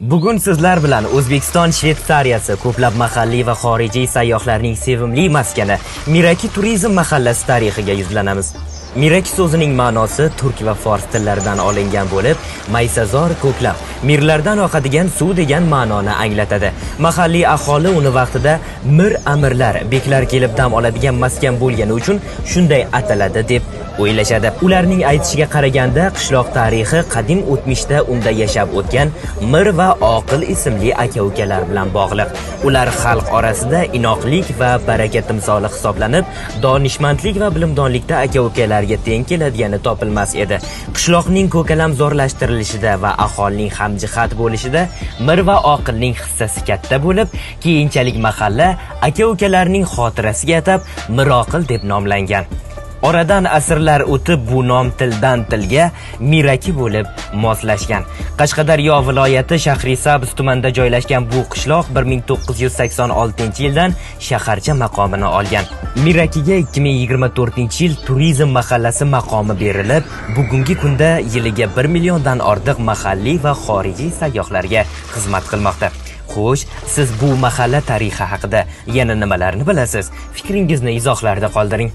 Bugun sizlar bilan O'zbekiston Shvetsariyasi ko'plab mahalliy va xorijiy sayyohlarning sevimli maskani Miraki turizm mahallasi tarixiga yuzlanamiz. Miraki so'zining ma'nosi turk va fors tillaridan olingan bo'lib, maysazor ko'klam, mirlardan oqadigan suv degan ma'noni anglatadi. Mahalliy aholi uni vaqtida mir amirlar, beklar kelib dam oladigan maskan bo'lgani uchun shunday ataladi deb o'ylashadi. Ularning aytishiga qaraganda, qishloq tarixi qadim o'tmishda unda yashab o'tgan Mir va Oqil ismli aka-ukalar bilan bog'liq. Ular xalq orasida inoqlik va baraka timsoli hisoblanib, donishmandlik va bilimdonlikda aka-ukalarga teng keladigani topilmas edi. Qishloqning ko'kalamzorlashtirilishida va aholining hamjihat bo'lishida Mir va Oqilning hissasi katta bo'lib, keyinchalik mahalla aka-ukalarning xotirasiga atab Miroqil deb nomlangan. Oradan asrlar o'tib, bu nom tildan tilga Miraki bo'lib moslashgan. Qashqadaryo viloyati Shahrisabz tumanida joylashgan bu qishloq 1986-yildan shaharcha maqomini olgan. Mirakiga 2024-yil turizm mahallasi maqomi berilib, bugungi kunda yiliga 1 milliondan ortiq mahalliy va xorijiy sayyohlarga xizmat qilmoqda. Xo'sh, siz bu mahalla tarixi haqida yana nimalarni bilasiz? Fikringizni izohlarda qoldiring.